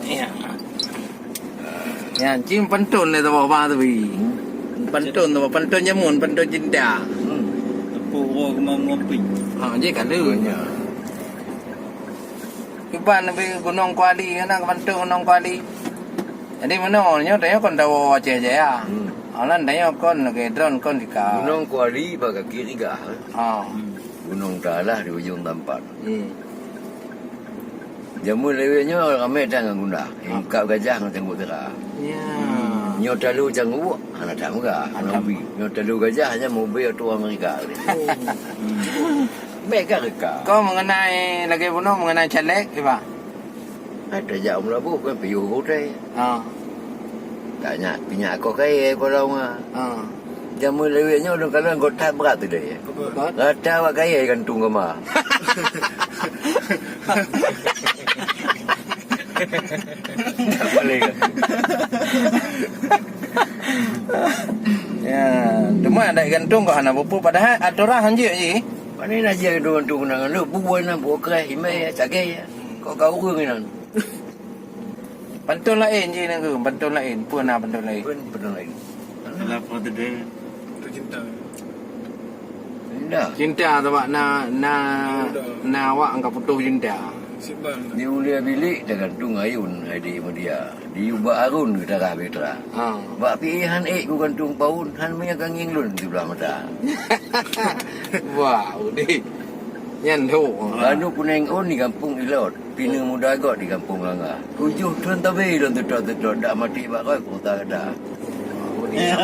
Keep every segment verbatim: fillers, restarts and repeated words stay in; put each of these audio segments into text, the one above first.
Ya. Ya, cim pantôn lé saboh ba tu bi. Pantôn tu, pantôn jameun, pantôn cinta. Hmm. Tepuk uroe keumang ngopi. Ha, je ka lheueh. Iban bi Gunong Kuali, na pantôn Gunong Kuali. Jadi meunoe nyoe tanyoe kon tawoe Aceh Jaya. Hmm. Alan tanyoe kon lagèe droen kon sika. Gunong Kuali bak kaki Rigah. Ha. Gunong Taalah di ujong tampat. Hmm. Jameun lawét nyoe ramé that ngon gundah. Mukab gajah ngon cangguek tira. Ya. Nyoe talu cangguek, hana that meuga. Hana that. Nyoe talu gajah nyan mobil oto Amerika. Oh. Mega reka. Kau mengenai lagi bunoe mengenai caleg, Iba? Ada jak meulaboh kan piôh gurèe. Ha. Tanya, pinyak kau kaya kau lawan. Ha. Jameun lawét nyoe dong kalon kau that brat tu deh. Betul. Rata awak kaya gantung kama. Tak boleh. Ya, cuma ada gantung kau hana bupu padahal aturan hanjeuet ji. Mana nak je gantung-gantung kena lu bubuan nak buat kerai imai sagai. Kau kau urang inan. Pantôn laén ji nanggroe, pantôn laén. Peue na pantôn laén? Peue pantôn laén? Kenapa tu dia? Cinta. Indah. Cinta sabab na, na, na awak ka putôh cinta. Di ulia bilik tagantung ayun hai di media. Di uba arun geutara bitra. Ha. Bak piéh han ék kugantung paun, han meunyo ka ngieng lôn di blah mata. Wah, udeh. Nyan lho. Lalu kuneng ôn di gampông Ilot. Pineung muda got di gampông Langga. Tujoh thon tabe lôn teutôt-teutôt dak maté bak rot kota gata. Ya,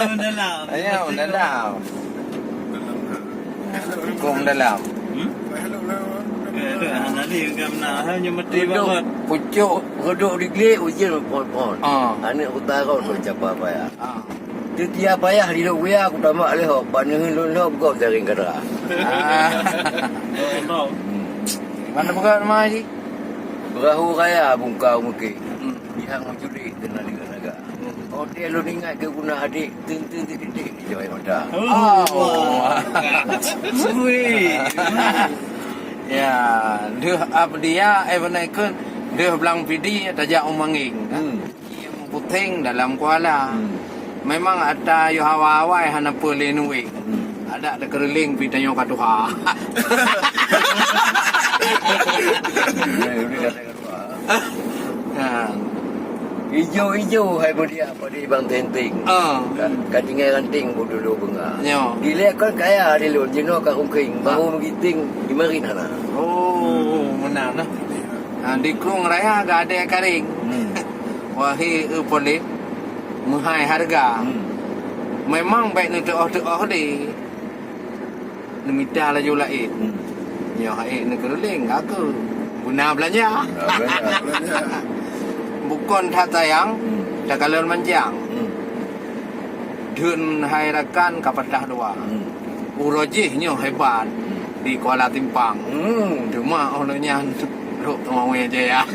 mendalam. Ya, mendalam. Hukum dalam. Hmm? Eh, tu, ah, tadi kan na, hanya mati bak rot. Pucuk, huduk di glik, ujian pon-pon. Ah. Aneuk kota rot tu capa payah. Ah. Teutia payah di lok kuya, ku tambah lé hok, bak neuheun lôn lhok, gob jaring katra. Ah. Hmm. Mana peugah nama ji? Perahu Raya bungkau mukit. Hmm. Bihang meucudek keunan deungon naga. Hmm. Ote lôn ingat keu guna adek, teun-teun titik-titik di jawai mata. Oh. Wih. Ya, deuh Abdia, eh, beuna ikheun, deuh Blang Pidi tajak u Manggeng. Hmm. Puténg dalam kuala. Hmm. Memang ata yoh awai-awai hana peue lé nuwéng. Hmm. Adak teukeureuléng pih tanyoe ka tuha. Ha. Ijo-ijo hai mulia padi bang tenteng. Ah. Ka, ka tinggai ranting budulu bunga. Nyo. Dilèe kon kaya di lôn jinoe ka rungking, ah, bahu meugiting di marit hana. Oh, meunan nah. Ha, di Krueng Raya gadée karing. Hmm. Wahé eu polép, meuhai hareuga. Hmm. Memang bèk neuteuôh-teuôh lé. Neumita laju laén. Hmm. Nyoe hai neukeuruléng aku. Guna beulanja. Guna beulanja. Bukon that sayang, hmm, takalon manjang. Hmm. Dheun hai rakan ka patah dua. Hmm. Uroe jih nyoe hebat di Kuala Timpang. Hmm. Teuma óh lheueh nyan lhok teuma Jaya.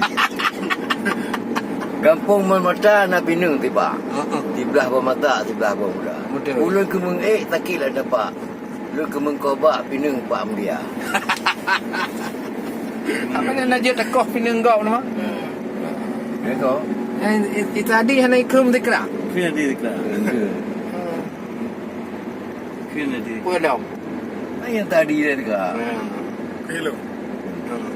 Gampông Mon Mata na pineung tiba. Heeh. Siblah boh mata, siblah boh muda. Betul. Ulôn keumeung ék sakét lam tapak. Lôn keumeung kobak pineung pak mulia. Apa ni nak jeuet takoh pineung gob nama? Hmm. Ya, kau. Eh, i-, i-, tadi hana ikheun dikra. Kena dikra. Enggak. Kena di. Peue dong? Ai nyang tadi dah dengar. Hmm. Hello. Hmm.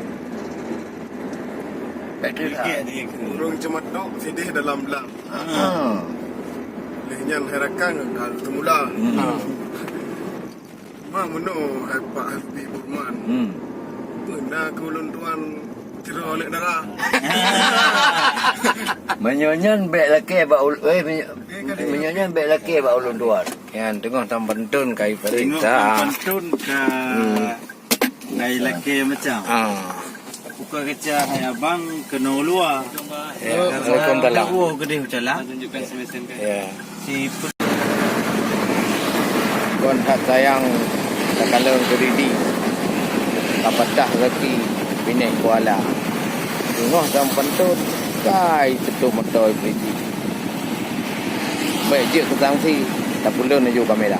Baik dah. Ureueng ceumatok sideh dalam blang. Ha. Lheueh nyan hai rakan ka teumula. Hmm. Ha. Ma meunoe hai Pak Habibie Burman. Hmm. Peue na keu ulôn tuan sidroe aneuk dara. Meunyoe nyan bèk lakèe bak ul-, eh, meunyo-, meunyoe nyan bèk lakèe bak ulôn tuan. Nyan teungoh tam pantôn kai parisa. Teungoh tam pantôn ka, hmm, kai lakèe macam. Ah. Buka kaca hai abang keunoe luwa. Ya, assalamualaikum talam. Woe geudeh ucala. Ya. Si pe- Kon that sayang takalon keuridi. Ka patah gaki binéh kuala. Teungoh tam pantôn kai teutup moto polisi. Bèk jeuet keu sanksi, tapeulon laju kamera.